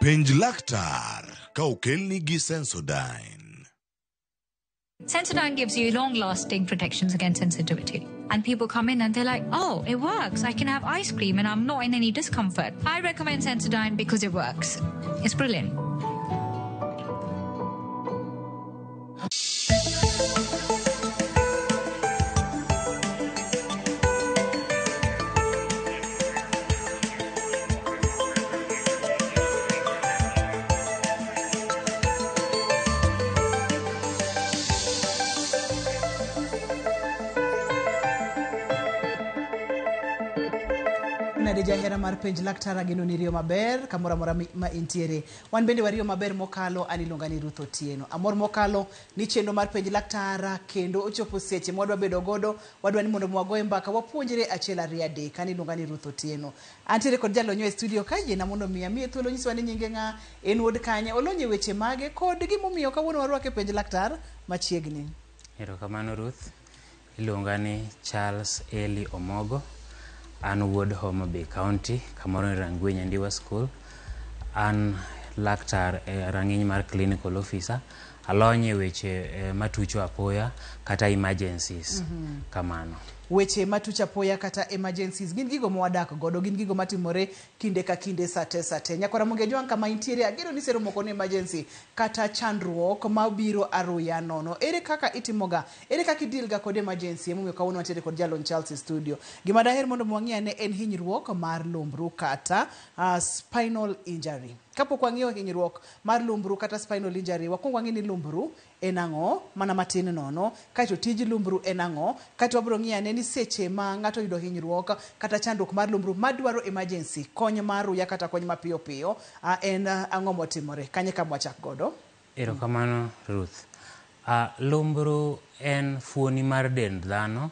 Penj laktar ka okelni gi Sensodyne. Sensodyne gives you long lasting protections against sensitivity. And people come in and they're like, oh, it works. I can have ice cream and I'm not in any discomfort. I recommend Sensodyne because it works. It's brilliant. Nade jahera mar penj laktar ageno ni riyo maber kamoro amora ma intiere. Wan bende wariyo maber mokalo an iluonga ni Ruth Otieno. Amor mokalo ni chenro mar penj laktar kendo ochopo seche ma wadwa bedo godo wadwa ni mondo wagoye mbaka wapuonjre achiel ariyo adek. An iluonga ni Ruth Otieno. Antiere kod jalony e studio ka yiena mondo mi amiye thuolo nyiswa ni nyinge ng'a, en wuod kanye, olony e weche mage kod gimomiyo kawuono warwake e penj laktar machiegni. Erokamano Ruth. Iluonga ni Charles Eli Omogo. An wuod Homa Bay County, kamoro ni Rangwe Nyandiwa School. An laktar e rang'iny mar clinical officer. Alony e weche eh, matucho apoya kata emergencies. Kamano. Weche matuch apoya kata emergencies gin gigo ma wadak godo, gin gigo matimore kinde ka kinde sate sate. Nyakwara Ramogi Ajwang' kama intiere, ageno ni sero moko ni emergency kata chandruok mabiro aruya nono. Ere kaka itimoga? Ere kaka idil ga kod emergency? Emomiyo kawuono wantiere kod jalony Charles e studio. Gima daher mondo wang'i ane en hinyruok mar lumbru kata spinal injury. Kapok wang'iyo hinyruok mar lumbru kata spinal injury, wakwong wang'i ni lumbru en ang'o, mana matin nono, kaeto tij lumbru en ang'o, kaeto wabiro ng'iyo ane ni seche ma ng'ato oyudo hinyruok kata chandruok mar lumbru madwaro emergency, kony mar ruya kata kony mapiyo piyo, en ang'o motimore. Kanye kama wachak godo? Erokamano Ruth. Lumbru en fuoni mar dend dhano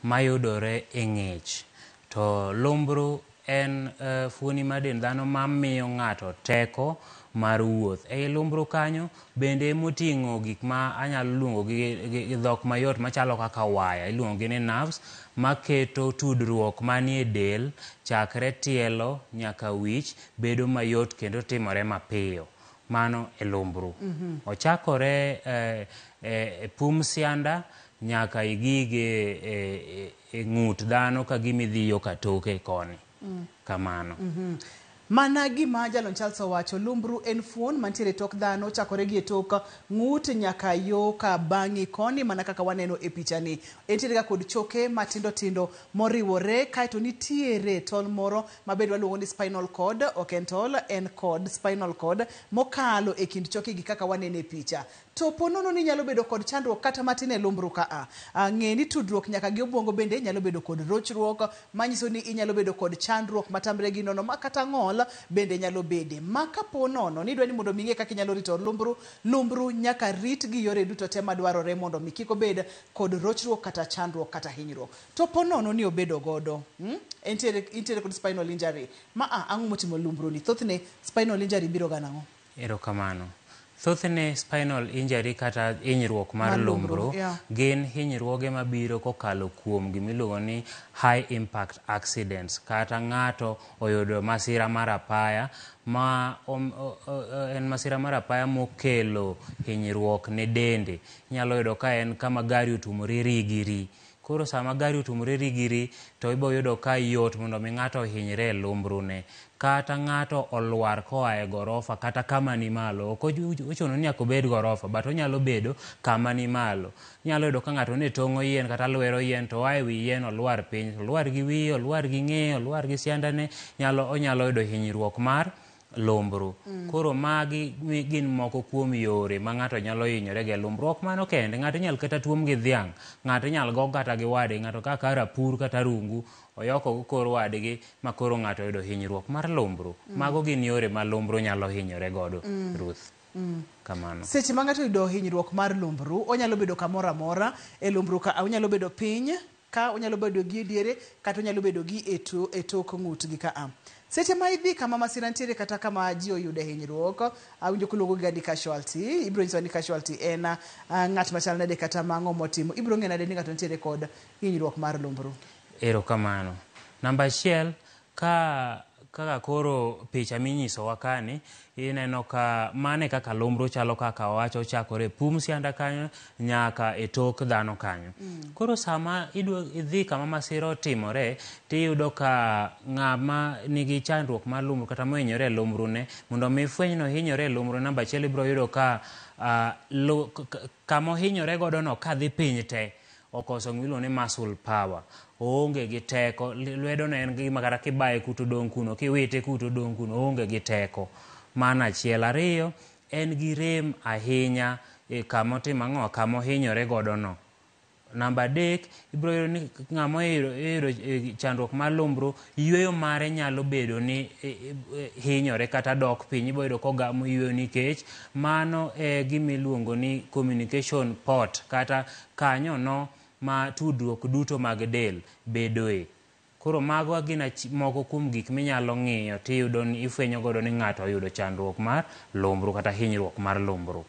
mayudore e ng'ech. To lumbru en fuoni mar dend dhano mamiyo ng'ato teko mar wuoth. Ei lumbru kanyo bende emoting'o gik ma anyalo luongo gi dhok mayot machalo kaka waya, iluongo gi ni nerves, maketo tudruok manie del chakre tielo nyaka wich bedo mayot kendo timore mapiyo. Mano e lumbru. Ochakore e pum sianda nyaka igige e ng'ut dhano ka gima idhi yo katoke koni. Kamano. Mana gima jalony Charles owacho, lumbru en fuon mantiere e tok dhano, chakore gi e tok ng'ut nyaka yo ka bang'i koni, mana kaka waneno e pichani. Entiere ga kod choke matindo tindo moriwore, kaeto nitiere tol moro mabende waluongo ni spinal cord, ok en tol, en cord, spinal cord, mokalo e kind choke gi kaka waneno e picha. To po nono ni nyalo bedo kod chandruok kata matin e lumbru ka a. Ng'e ni tudruok nyaka gi obwongo bende nyalo bedo kod rochruok, manyiso ni inyalo bedo kod chandruok matamre gi nono ma kata ng'ol bende nyalo bede. Ma kapo nono ni idwa ni mondo mi ing'e kaka inyalo rito lumbru, lumbru nyaka rit gi yore duto te madwarore mondo mi kik obed kod rochruok kata chandruok kata hinyruok. To po nono ni obedo godo, intiere kod spinal injury, ma a ang'o motimo lumbru ni? Thothne spinal injury biro ga nang'o? Erokamano. Thothne spinal injury kata hinyruok mar lumbru gin hinyruoge mabiro kokalo kuom gimiluongo ni high impact accidents, kata ng'ato oyudo masira mar apaya ma en masira mar apaya mokelo hinyruok ne dende. Inyalo yudo ka en kama gari otumore ri gi ri. Koro sama gari otumore ri gi ri to ibo yudo ka yot mondo mi ng'ato ohinyre e lumbrune. Kata ng'ato olwar koa e gorofa kata kama ni malo. Ok ochuno ni nyaka obed gorofa, but onyalo bedo kama ni malo. Inyalo yudo ka ng'ato ne tong'o yien kata lwero yien to oa e wi yien olwar piny. Olwar gi wiye, olwar gi ng'eye, olwar gi siandane, onyalo yudo hinyruok mar lumbru. Koro magi gin moko kuom yore ma ng'ato nyalo hinyore go e lumbru. Ok mano kende, ng'ato inyalo kata tuom gi dhiang', ng'ato inyalo go kata gi wadgi, ng'ato kaka rapur kata rungu, oyoko go kor wadgi ma koro ng'ato oyudo hinyruok mar lumbru. Mago gin yore ma lumbru nyalo hinyore godo, Ruth. Kamano. Seche ma ng'ato oyudo hinyruok mar lumbru, onyalo bedo kamoro amora e lumbru ka, onyalo bedo piny ka, onyalo bedo gi e diere, kata onyalo bedo gi e tok ng'utgi ka a. Seche ma idhi kama masira nitiere kata kama ji oyude hinyruok, awinjo kiluongo gi ni casualty, ibiro nyisowa ni casualty en ng'at machal nade kata mang'o motimo. Ibiro ng'eyo nade ni ng'ato nitiere kod hinyruok mar lumbru? Erokamano. Namba achiel, ka Kaka koro picha minyisowa kani, ineno ka mane kaka lumbru chalo kaka wawacho, ochakore e pum sianda kanyo nyaka e tok dhano kanyo. Koro sama idhi kama masira otimore, tiyudo ka ng'ama nigi chandruok mar lumbru kata mohinyore e lumbrune, mondo mi ifweny ni ohinyore e lumbru, namba achiel ibiro yudo ka kama ohinyore godo no kadhi piny te okoso gimiluongo ni muscle power. Oonge gi teko, lwedo no en gima kata kibaye kuto dong' kuno, kiwite kuto dong' kuno, oonge gi teko. Mano achiel. Ariyo, en gi rem ahinya e kama otimo ang'o, kama ohinyore godo no. Namba adek, ibiro yudo ni ng'ama oyudo chandruok mar lumbru, yueyo mare nyalo bedo ni hinyore kata dok piny. Ibiro yudo kogamo yueyo nikech mano e gima iluongo ni communication port, kata kanyo no ma tudruok duto mag del bedoe. Koro mago gin moko kuom gik minyalo ng'iyo tiyudo ni ifwenyo godo ni ng'ato oyudo chandruok mar lumbru kata hinyruok mar lumbru.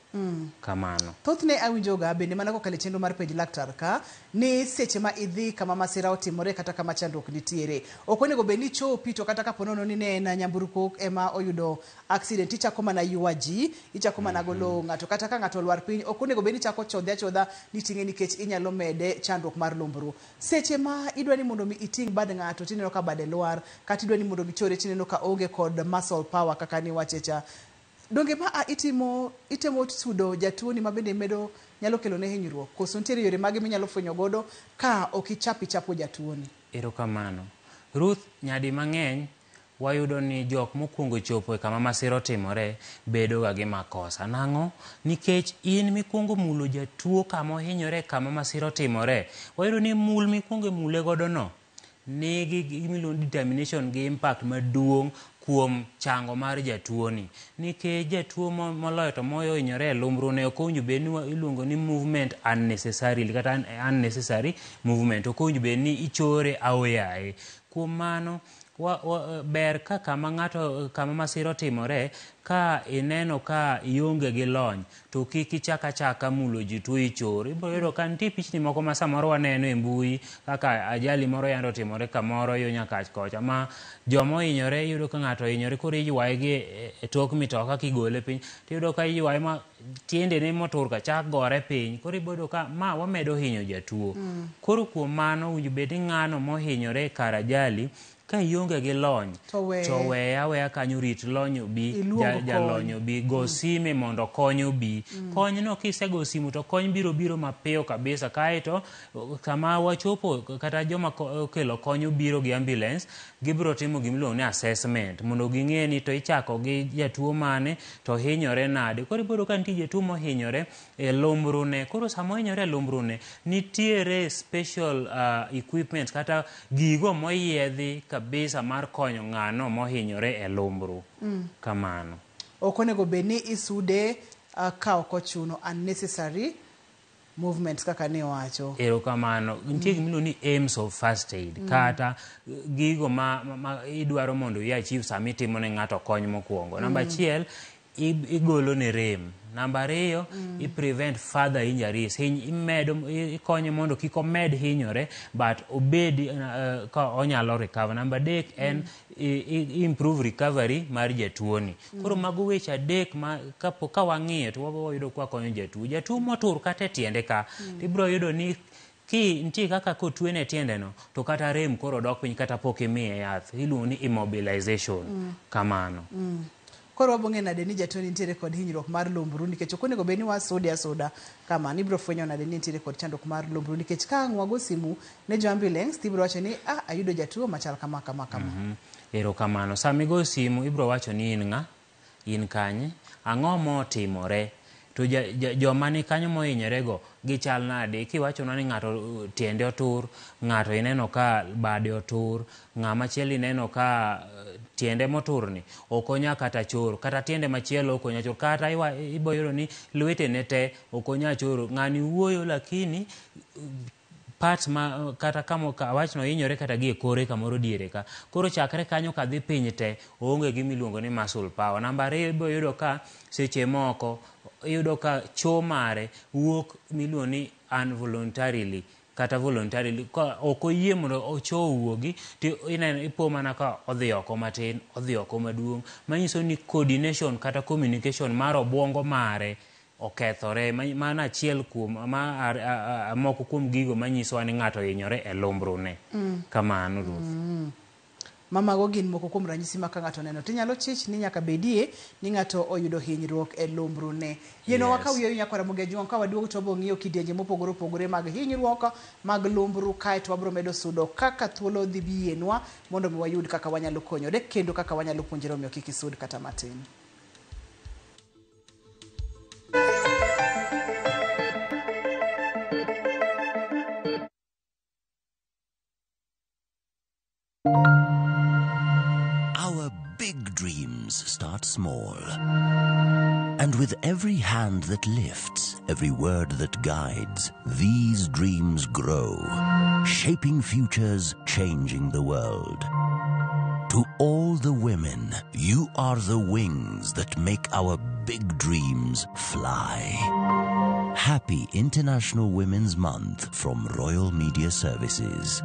Kamano. Thothne awinjoga bende mana kokalo e chenro mar penj laktar ka ni seche ma idhi kama masira otimore kata kama chandruok nitiere, ok onego bed ni chopi to kata kapo nono ni ne en nyamburko ema oyudo accident, ichako mana ywa ji, ichako mana golo ng'ato, kata ka ng'ato olwar piny ok onego bed ni ichako chodhe achodha ni ting'e nikech inyalo mede chandruok mar lumbru. Seche ma idwa ni mondo mi iting' bad ng'ato tineno ka bade lwar, kata idwa ni mondo mi chore tineno ka oonge kod muscle power kaka niwache cha, donge ma itemo sudo jatuoni ma bende medo nyalo kelo ne hinyruok? Koso nitiere yore mage minyalo fwenyo godo ka ok ichap ichapo jatuoni? Erokamano. Ruth, nyadi mang'eny wayudo ni jok mokwongo chopo e kama masira otimore bedo ga gi makosa. Nang'o? Nikech in mikwongo mulo jatuo kama ohinyore, kama masira otimore, wayudo ni mul mikwongo imule godo no nigi gimiluongo ni determination gi impact maduong' kuom chango mar jatuoni. Nikech jatuo moloyo to mohinyore e lumbru ne ok owinjo bed ni iluongo ni movement unnecessarily kata unnecessary movement. Ok owinjo bed ni ichore aoyaye. Kuom mano, ber ka kama ng'ato kama masira otimore, ka ineno ka ionge gi lony to kik ichak achaka mulo ji to ichor. Ibiro yudo ka nitie pichni moko ma samoro waneno e mbui kaka ajali moro yande otimore kamoro yo Nyakach kocha, ma joma ohinyore, iyudo ka ng'ato ohinyore koro iywaye gi e tok mitoka kigole piny, tiyudo ka iywaye ma tiendene motur ka chak gore piny. Koro ibiro yudo ka ma wamedo hinyo jatuo. Koro kuom mano owinjo bed ni ng'ano mohinyore kar ajali, ka ionge gi lony to weye. To weye aweya kanyo, rit lony obi. Iluong kony. Jalony obi, go sime mondo kony obi. Kony no kisego simu to kony biro biro mapiyo kabisa. Kaeto kama wachopo kata joma okelo kony obiro gi ambulance, gibiro timo gimiluongo ni assessment mondo ging'e ni to ichako gi jatuo mane to hinyore nade. Koro ibiro yudo ka nitie jatuo mohinyore e lumbrune. Koro sama ohinyore e lumbrune, nitiere special equipment kata gigo moyiedhi kabisa mar konyo ng'ano mohinyore e lumbru. Kamano. Ok onego bed ni isude ka ok ochuno, unnecessary movements kaka ne owacho. Erokamano. Nitie gimiluongo ni aims of first aid, kata gigo ma idwaro mondo i achieve sama itimo ne ng'ato kony mokwongo. Namba achiel, igolo ne rem. Namba ariyo, i prevent further injuries. Imedo ikonye mondo kik omed hinyore but obed ka onyalo recover. Namba adek en improve recovery mar jatuoni. Koro mago weche adek ma kapo ka wang'iyo to wabiro yudo ka wakonyo jatuo. Jatuo motur kata e tiende ka, tibiro yudo ni ki nitie kaka kotwene tiende no to kata rem koro dok piny kata pok imiye yath. Iluongo ni immobilization. Kamano. Koro wabo ng'e nade ni jatuo nitiere kod hinyruok mar lumbru? Nikech ok onego bed ni wasude asuda kamano. Ibiro fwenyo nade ni nitiere kod chandruok mar lumbru? Nikech ka ang' wago simu ne jo ambulance tibiro wacho ni ah, ayudo jatuo machal kama kama kama. Erokamano. Sama igo simu ibiro wacho ni in ng'a, in kanye, ang'o motimore, to joma ni kanyo mohinyore go gichal nade. Kiwachonwa ni ng'ato tiende otur, ng'ato ineno ka bade otur, ng'ama chielo ineno ka tiende moturni ok onya kata choro, kata tiende machielo ok onya choro, kata ibo yudo ni lwetene te ok onya choro. Ng'ani wuoyo lakini parts ma kata kama awach no hinyore kata gi e kore kamoro diere ka. Koro chakre kanyo kadhi piny te oonge gima iluongo ni muscle power. Namba ariyo, ibiro yudo ka seche moko iyudo ka choo mare wuok miluongo ni involuntarily. Kata voluntarily ka ok oyie mondo ocho owuogi to ineno ipo mana ka odhi oko matin, odhi oko maduong', manyiso ni coordination kata communication mar obuongo mare okethore. Mano achiel kuom ma moko kuom gigo manyisowa ni ng'ato ohinyore e lumbrune. Kamano, Ruth. Mamago gin moko kuom ranyisi ma ka ng'ato oneno tinyalo chich ni nyaka bedie ni ng'ato oyudo hinyruok e lumbrune. Yienwa wakaw yweyo nyakwara Ramogi Ajwang' ka waduogo to wabiro ng'iyo kidienje mopogore opogore mag hinyruok mag lumbru kaeto wabiro medo sudo kaka thuolo dhi bienwa mondo mi wayud kaka wanyalo konyore kendo kaka wanyalo puonjore omiyo kik isud kata matin. Our big dreams start small. And with every hand that lifts, every word that guides, these dreams grow, shaping futures, changing the world. To all the women, you are the wings that make our big dreams fly. Happy International Women's Month from Royal Media Services.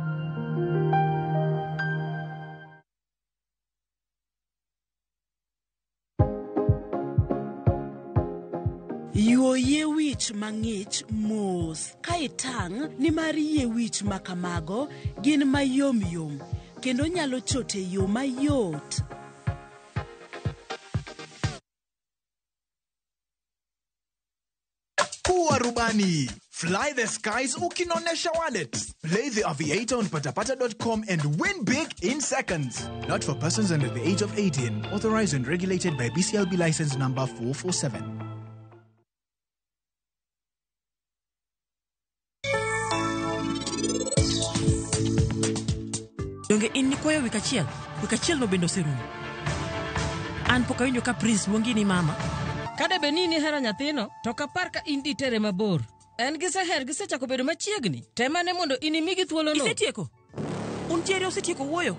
Yuo yie wich mang'ich mos ka itang' nimar yie wich ma kamago gin mayom yom kendo nyalo chot e yo mayot. Kuwa rubani. Fly the skies ukinonesha wallet. Play the Aviator on patapata.com and win big in seconds. Not for persons under the age of 18. Authorized and regulated by BCLB license number 447. Donge in nikwayo wik achiel? Wik achiel no bende oserumo. An pok awinjo ka Prince luongi ni mama. Ka de bed ni in ihero nyathino, to ok apar ka in ditere mabor. En gi Seher gisechako bedo machiegni. Tem ane mondo in imigi thuolono. Isetieko? Un jeri osetieko wuoyo?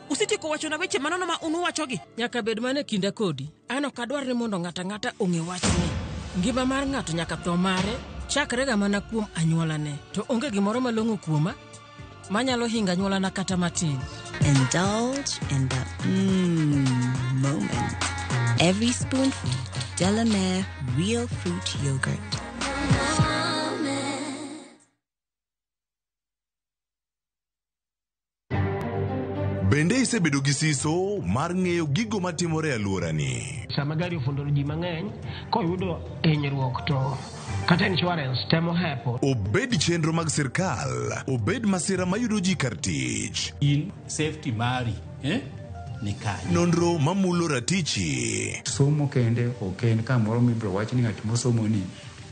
Usetieko wachona weche manono ma un uwachogi? Nyaka bed mana e kinda kodi. An ok adwar ni mondo ng'ato ang'ata ong'e wachni. Ngima mar ng'ato nyaka tho mare chakrega mana kuom anyuolane. To onge gimoro malong'o kuoma manyalo hingo anyuolana kata matin. Indulge in the moment. Every spoonful of Delamere Real Fruit Yogurt. Bende isebedo gi siso mar ng'eyo gigo matimore e alworani? Sama gari ofundoro ji mang'eny, koyudo hinyruok to kata insurance temo hepo. Obed chenro mag sirkal, obed masira mayudo ji kar tich. In safety mari, ni kanye? Nonro mamulo ratichi. Somo kende ok en kamoro mibiro wach ni ng'at mosomo ni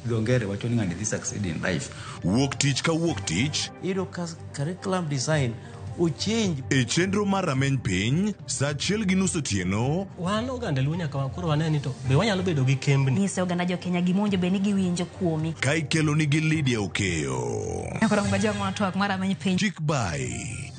dho ngere wacho ni ng'ani dhi succeed in life. Wuok tich ka wuok tich. Iyudo ka curriculum design ochange. E chenro mar rameny piny, saa 1:30 otieno. Wan oganda Luo nyaka koro wane ni to be wanyalo bedo gi kembni. Nyise oganda jo Kenya gima owinjo bed ni giwinjo kuomi. Ka ikelo nigi Lydia Okeyo. Nyakoro ngajong' twak mar rameny piny. Chik bai.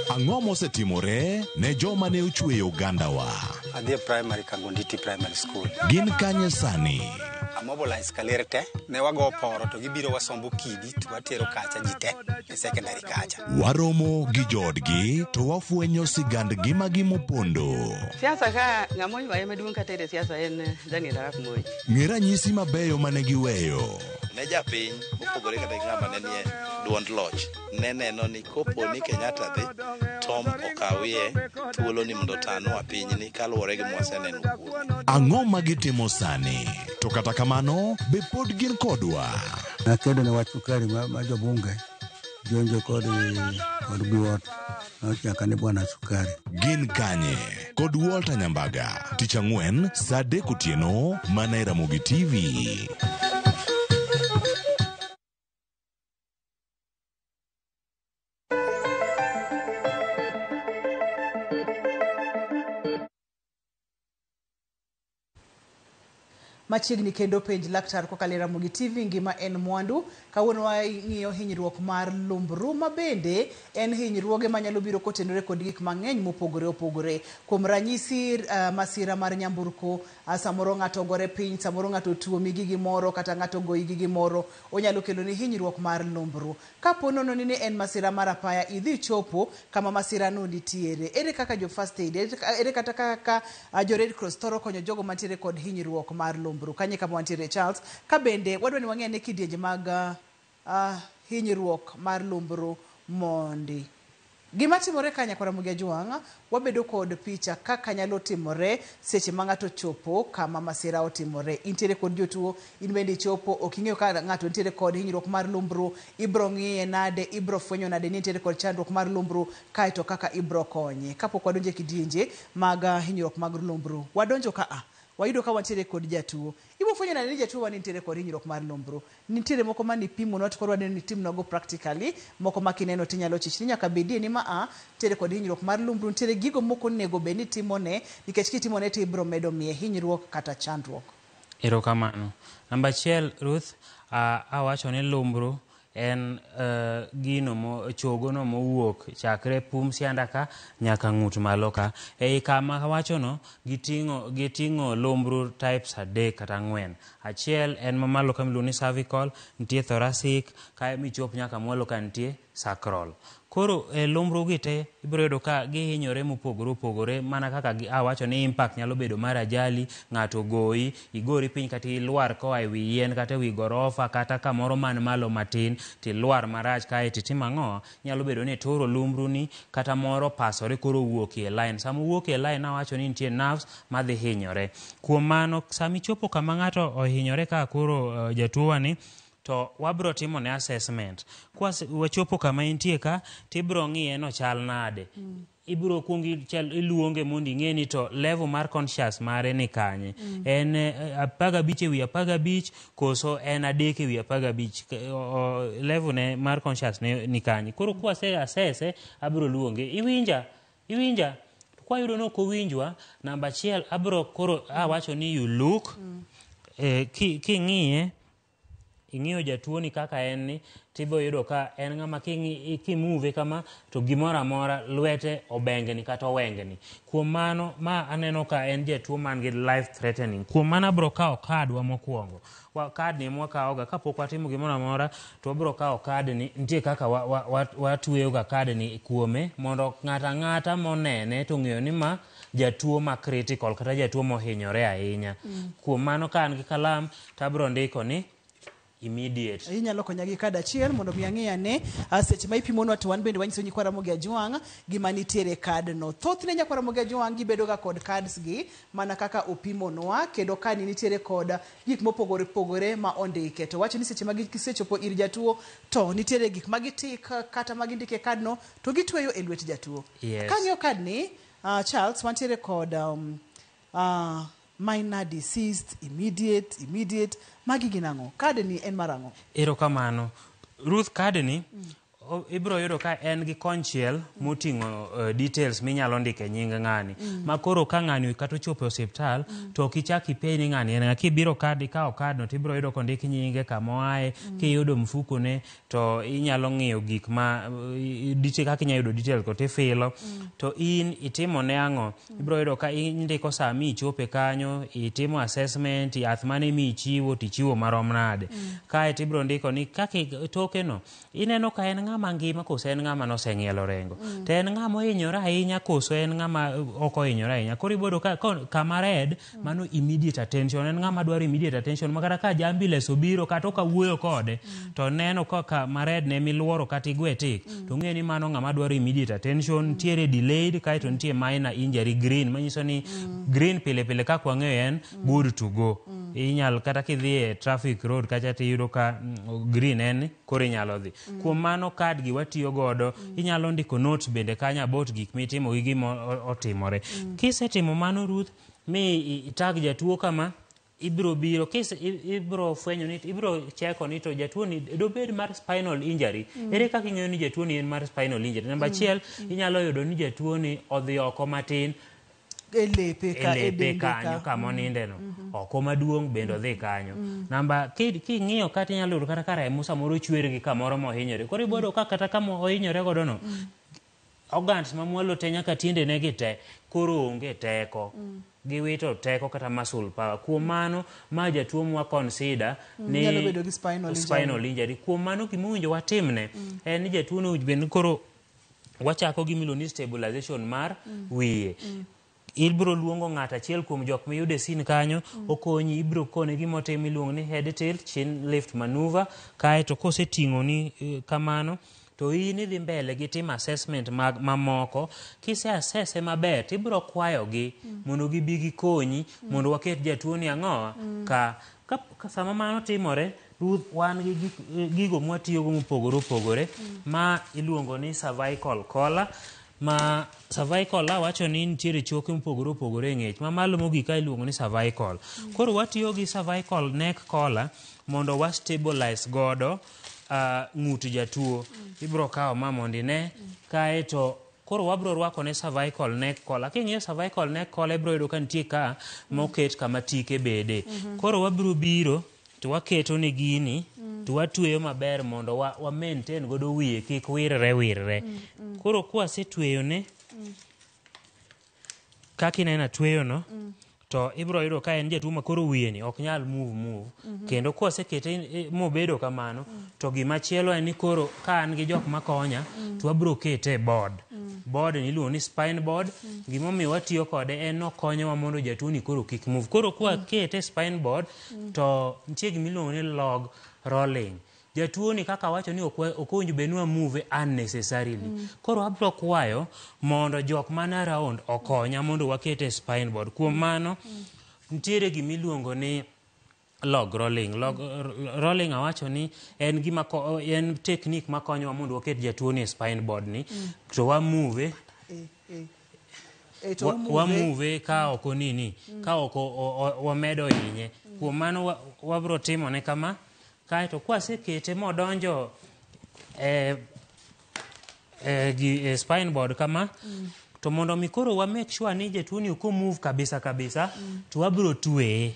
Ang'o mosetimore ne joma ne ochweyo ogandawa? Adhi e primary Kangonditi Primary School. Gin kanye sani? Amobilize kaler te, ne wago poro to gibiro wasombo kidi to watero kacha ji te e secondary kacha. Waromo gi joodgi to wafwenyo sigand ngimagi mopondo. Siasa ka ng'ama oywaye maduong' katere siasa en Daniel Arap Moi. Ng'e ranyisi mabeyo mane giweyo. Ne japiny mopogore kata gi ng'ama ne nie duond loch ne neno ni kopo ni Kenyatta dhi Tom okawie thuolo ni mondo otanwa pinyni kaluwore gi mwaseneno kuome. Ang'o ma gitimo sani? To kata kamano, be pod gin kodwa? Nakedo ne wach sukari ma jobunge jonjo kod Biwott nochaka ni bwana sukari. Gin kanye? Kod Walter Nyambaga, tich ang'wen saa 3 otieno mana e Ramogi TV. machiegni kendo penj laktar kokalo e Ramogi TV. Ngima en mwandu. Kawuono wang'iyo hinyruok mar lumbru, ma bende en hinyruoge manyalo biro kotenore kod gik mang'eny mopogore opogore. Kuom ranyisi, masira mar nyamburko, samoro ng'ato ogore piny, samoro ng'ato otuomi gi gimoro, kata ng'ato ogoyi gi gimoro, onyalo kelo ni hinyruok mar lumbru. Kapo nono ni en masira mar apaya, idhi chopo kama masira no nitiere. Ere kaka jo first aid, ere kata kaka jo Red Cross thoro konyo jogo mantiere kod hinyruok mar lumbru? Kanye kama wantiere, Charles? Ka bende wadwa ni wang'e ane kidienje mag hinyruok mar lumbru mondi. Gima timore ka nyakwar Ramogi Ajwang', wabedo kod picha kaka nyalo timore seche ma ng'ato chopo kama masira otimore. Intiere kod jotuo, in bende ichopo, ok ing'eyo ka ng'ato nitiere kod hinyruok mar lumbru, ibro ng'iye nade, ibro fwenyo nade ni nitiere kod chandruok mar lumbru, kaeto kaka ibro konye. Kapok wadonjo e kidienje mag hinyruok mag lumbru, wadonjo ka a wayudo ka wantiere kod jatuo. Ibro fwenyo nade ni jatuo wa nitiere kod hinyruok mar lumbru? Nitiere moko ma nipimonwa to koro waneno ni timnwago practically, moko ma kineno tinyalo chich ni nyaka bedie ni ma a nitiere kod hinyruok mar lumbru, nitiere gigo moko onego bed ni timone, nikech kitimone to ibro medo miye hinyruok kata chandruok. Erokamano. Namba achiel, Ruth, awacho ni lumbru en gino mo chogo no mowuok chakre pum sianda ka nyaka ng'ut malo ka. Ei kama awachono, giting'o lumbru types 3 kata 4. Achiel en mamalo ka miluongo ni cervical, nitie thoracic, kae michop nyaka mwalo ka nitie sacral. Koro e lumbru gi te ibiro yudo ka gihinyore mopogore opogore, mana kaka awacho ni impact nyalo bedo mar ajali, ng'ato ogoyi, igori piny kata ilwar koa e wi yien kata e wi gorofa kata kamoro man malo matin tilwar marach kae titimo ang'o? Nyalo bedo ni ituro lumbru ni kata moro opasore koro owuok e line. Sama owuok e line awacho ni nitie nerves madhi hinyore. Kuom mano, sama ichopo kama ng'ato ohinyore ka koro jatuo wani, to wabro timo ne assessment. Wachopo kama entie ka, tibro ng'iye nochal nade. Ibro kuongo iluonge mondo ing'e ni to level mar conscious mare ni kanye. En 15/15 koso en 3/15? Level ne mar conscious ne ni kanye. Koro kwase assess, abro luonge. Iwinja? Iwinja? Kwayudo ni ok owinjwa, namba achiel abro koro awacho ni you look, king'iye, ing'iyo jatuo ni kaka en ni, tibiro yudo ka en ng'ama kimove kama to gimoro amora lwete obengni kata owengni. Kuom mano, ma aneno ka en jatuo man gi life threatening. Kuom mano abiro kawo kadwa mokwongo. Kad ni mwakawoga kapok watimo gimoro amora, to wabiro kawo kad ni, nitie kaka watweyoga kad ni kuome mondo ng'ato ang'ata monene to ong'eyo ni ma jatuo ma critical kata jatuo mohinyore ahinya. Kuom mano ka an gi kalam to abiro ndiko ni immediate. Inyalo konya gi kad achiel mondo mi ang'i ane seche ma ipimonwa to wan bende wanyiso nyikwa Ramogi Ajwang' gima nitiere e kad no. Thothne nyakwa Ramogi Ajwang' gibedo ga kod cards gi mana kaka opimonwa, kendo kani nitiere kod gik mopogore opogore ma ondike. To wacho ni seche ma gisechopo ir jatuo to nitiere gik ma gitik kata ma gindike e kad no to gitweyo e lwet jatuo. Yes. Kang'iyo kad ni, Charles, wantiere kod minor deceased, immediate, immediate, magi gin ang'o? Kad ni en mar ang'o? Erokamano. Ruth, kad ni ibiro yudo ka en gi konchiel moting'o details minyalo ndike nying ng'ani. Ma koro ka ng'ani kata ochopo e osiptal, to ok ichak ipenj ni ng'ani en ng'a. Kibiro kad, ikawo kad no tibiro yudo kondik nyinge, kama oaye, kiyudo mfuko ne to inyalo ng'iyo gik ma kaka inyalo yudo details go tifilo. To in itimo ne ang'o? Ibiro yudo ka indiko saa michope kanyo, itimo assessment, yath mane michiwo tichiwo marom nade. Kae tibiro ndiko ni kaka toke no, ineno ka en ng'ama ngima koso en ng'ama noseng'ielo rengo. To en ng'ama ohinyore ahinya koso en ng'ama ok ohinyore ahinya. Koro iboyudo ka kama red, mano immediate attention. En ng'ama dwaro immediate attention. Ma kata ka ja ambulance obiro kata ok awuoyo kode, to neno ka kama red ne miluoro kata igwe tik, to ng'e ni mano ng'ama dwaro immediate attention. Nitiere delayed, kaeto nitie minor injury green, manyiso ni green pile pile kaka wang'eyo en good to go. Inyal kata kidhi e traffic road kacha tiyudo ka green en koro inyalo dhi. Kuom mano kad gi watiyo godo, inyalo ndiko notes bende kanyo about gik mitimo gi gima otimore. Kisetimo mano, Ruth, mi itag jatuo kama, ibiro biro ibiro fwenyo ni ibiro cheko ni to jatuo ni dobed mar spinal injury. Ere kaka ing'eyo ni jatuo ni en mar spinal injury? Namba achiel, inyalo yudo ni jatuo ni odhi oko matin. E lepe ka, e e lepe dende kanyo ka. kama onindeno. Oko maduong' bende odhi kanyo. Namba king'iyo kata inyalo yudo kata ka remo samoro chwer gi kamoro mohinyore. Koro ibiro yudo ka kata kama ohinyore godo no, organs mamwalo te nyaka tiendene gi te koro onge teko. Giwito teko kata muscle power. Kuom mano, ma jatuo mwa consider ni Nyalo bedo gi spinal injury. spinal injury. Kuom mano gima owinjo watimne en ni jatuo no owinjo bed ni koro wachako gi miluongo ni stabilization mar wiye. Ibiro luongo ng'ato achiel kuom jok miyudo e scene kanyo, okonyi, ibiro kone gima otim iluongo ni head tilt, chin lift maneuver, kaeto koseting'oni kamano, to in idhi mbele gi timo assessment mag mamoko. Kise assess maber, tibiro kwayogi mondo gibi gikonyi, mondo waket jatuo ni ang'owa ka sama mano timore, Ruth, wan gi gigo mwatiyogo mopogore opogore, ma iluongo ni cervical collar. Ma cervical awacho ni nitiere choke mopogore opogore e ng'ech. Ma malo mogik ka iluongo ni cervical. Koro watiyo gi cervical neck collar mondo wa stabilize godo ng'ut jatuo. Ibiro kawo ma mondo ine, kaeto koro wabiro rwako ne cervical neck collar. King'iyo cervical neck collar ibiro yudo ka nitie ka moket kama tike bede. Koro wabiro biro to waketo ne gini to watweyo maber mondo wa maintain godo wiye kik wirre wirre. Koro kwasetweyo ne kaka ineno atweyo no, to ibiro yudo ka en jatuo ma koro wiye ni ok nyal move move. Kendo kwasekete mobedo kamano, to gima chielo en ni koro ka an gi jok makonya, to wabiro kete e board. Board ni iluongo ni spine board. Gimomiyo watiyo kode en nokonyowa mondo jatuo ni koro kik move. Koro kwakete e spine board, to nitie gima iluongo ni log rolling. Jatuo ni kaka wacho ni ok owinjo bed ni wa move unnecessarily. Koro abiro kwayo mondo jok man around okonya mondo wakete e spine board. Kuom mano, nitiere gima iluongo ni log rolling. Log rolling awacho ni en gima en technique makonyowa mondo waket jatuo ni e spine board ni, to wa move To umove. Wa move ka ok onini, ka ok wamedo hinye. Kuom mano wabiro timone kama, kaeto kwasekete modonjo e spine board kama, to mondo mi koro wa make sure ni jatuo ni ok move kabisa kabisa, to wabiro tweye.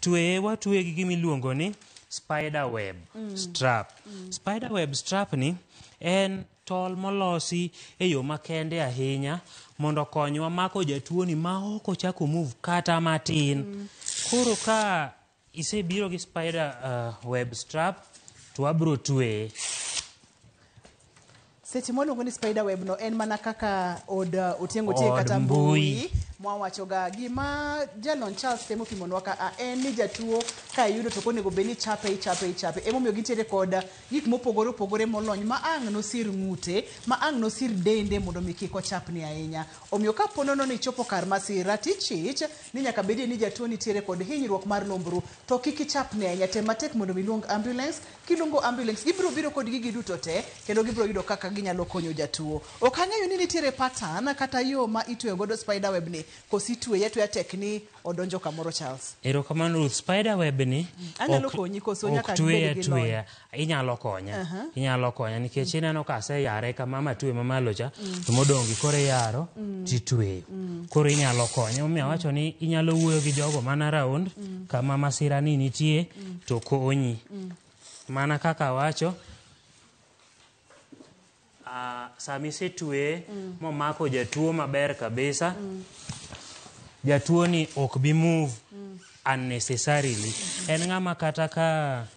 Tweye watweye gi gima iluongo ni spider web strap. Spider web strap ni en tol molosi e yo makende ahinya mondo okonywa mako jatuo ni ma ok ochako move kata matin. Koro ka isebiro gi spider web strap, to wabiro tweye. Seche mwaluongo ni spider web no en mana kaka od Otiengo Otieng Od kata mbui. mbui mwawachoga. Gima Jalony Charles temo pimonwa ka en ni jatuo ka iyudo to onego bed ni ichape, ichape, ichape. Emomiyo gintiere kod gik mopogore opogore molony ma ang' nosir ng'ute, ma ang' nosir dende mondo mi kik ochapni ahinya. Omiyo ka po nono ni ichopo kar masira tichich ni nyaka bedie ni jatuo nitiere kod hinyruok mar lumbru, to kik ichapni ahinya. Tem matek mondo mi iluong ambulance. Kiluongo ambulance, gibiro biro kod gigi duto te, kendo gibiro yudo kaka ginyalo konyo jatuo. Ok ang'eyo ni nitiere pattern kata yo ma itweyo godo spider web ni, koso itweye atweya tek ni odonjo kamoro, Charles? Erokamano Ruth. Spider web ni Anyalo konyi koso ok nyaka tweye ibed gi lony? atweya. Inyalo konya. Inyalo konya nikech ineno ka aseyare kama matwe mamalo cha, to modong' gi koro iyaro titweyo. Koro inyalo konya. Omiyo awacho ni inyalo wuoyo gi jogo man around kama masira ni nitie to konyi. Mana kaka awacho, sama isetweye momako jatuo maber kabisa, jatuo ni ok bi move unnecessarily. En ng'ama kata ka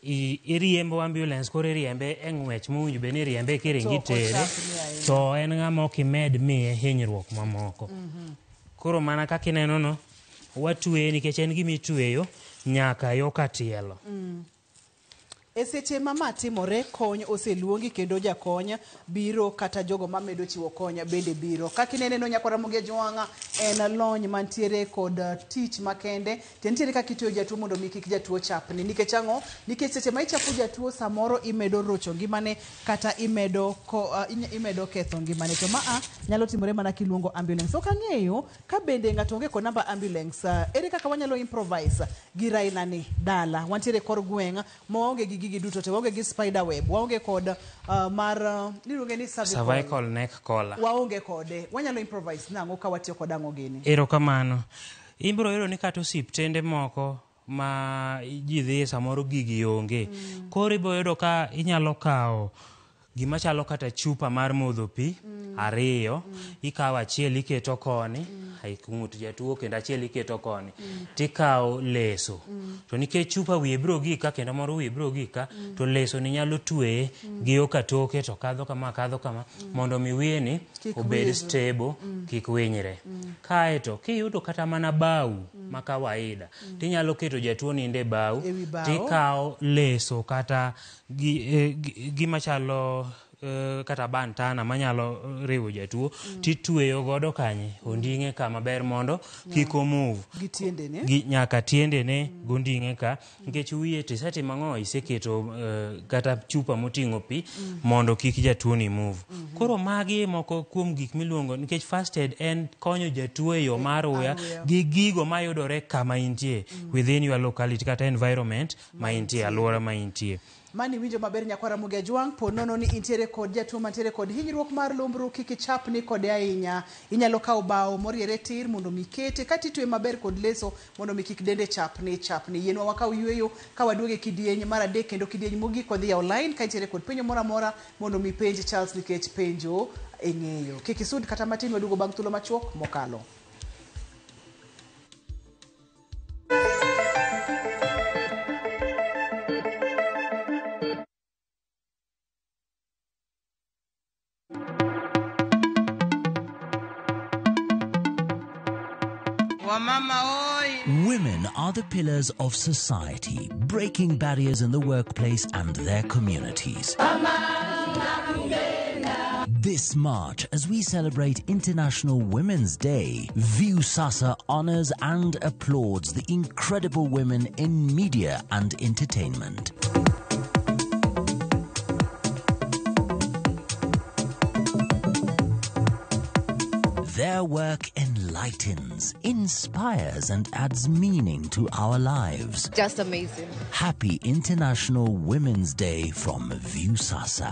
iriembo ambulance, koro iriembe e ng'wech mowinjo bed ni iriembe kiringo To ok itere, ochapni ahinya. to en ng'ama ok imed miye hinyruok mamoko. Koro mana kaka ineno no, watweye nikech en gima itweyo nyaka yo ka tielo. E seche ma ma timore, kony oseluongi kendo jakony biro kata jogo mamedo chiwo kony bende biro. Kaka inene no nyakwara Ramogi Ajwang'a, en lony mantiere kod tich makende. To nitiere kaka itweyo jatuo mondo mi kik jatuo chapni. Nikech ang'o? Nikech seche ma ichapo jatuo samoro imedo rocho ngimane kata imedo ketho ngimane. To maa nyalo timore mana kiluongo ambulance. Ok ang'eyo ka bende ng'ato onge kod namba ambulance, ere kaka wanyalo improvise gi Raila ni dala. Wantiere kor gweng' ma waonge gi gik gigi duto te, waonge gi spider web, waonge kod mar iluonge ni cervical neck collar. Waonge kode. Wanyalo improvise nang'o ka watiyo kod ang'o gini? Erokamano. Ibiro yudo ni kata osiptende moko ma ji dhiye samoro gigi onge. Koro ibiro yudo ka inyalo kawo gima chalo kata chupa mar modho pi ariyo, ikawo achiel iketo koni, ng'ut jatuo kendo achiel iketo koni, tikawo leso. To nikech chupa wiye biro gik ka kendo moro wiye biro gik ka, to leso ni nyalo tweye gi yo katoke to kadho kama mondo mi wiye ni obed stable, kik winyre. Kaeto kiyudo kata mana bau ma kawaida, tinyalo keto jatuo ninde bau, tikawo leso kata gima chalo kata bantana manyalo riwo jatuo, titweyo godo kanye onding'e ka maber mondo kik omove gi tiendene, gi nyaka tiendene gonding'e ka, nikech wiye tisetimo ang'o, iseketo kata chupa moting'o pi mondo kik jatuo ni move. Koro magi moko kuom gik miluongo, nikech first aid en konyo jatuo e yo mar uya gi gigo mayudore kama intie within your locality kata environment ma intie, alwora ma intie. Mani winjo maber nyakwara Ramogi Ajwang', po nono ni intiere kod jatuo mantiere kod hinyruok mar lumbru, kik ichapni kode ahinya. Inyalo kawo bao moriere tir mondo mi kete, kata itwe maber kod leso mondo mi kik dende chapni chapni. Yienwa wakaw yweyo ka waduogo e kidieny mar adek kendo kidieny mogik wadhi online ka intiere kod penjo moro amora mondo mi penj Charles, nikech penjo ing'eyo. Kik isud kata matin, waduogo bang' thuolo machuok mokalo. Women are the pillars of society, breaking barriers in the workplace and their communities. This March, as we celebrate International Women's Day, Viusasa honors and applauds the incredible women in media and entertainment. Their work enlightens, inspires, and adds meaning to our lives. Just amazing. Happy International Women's Day from Viusasa.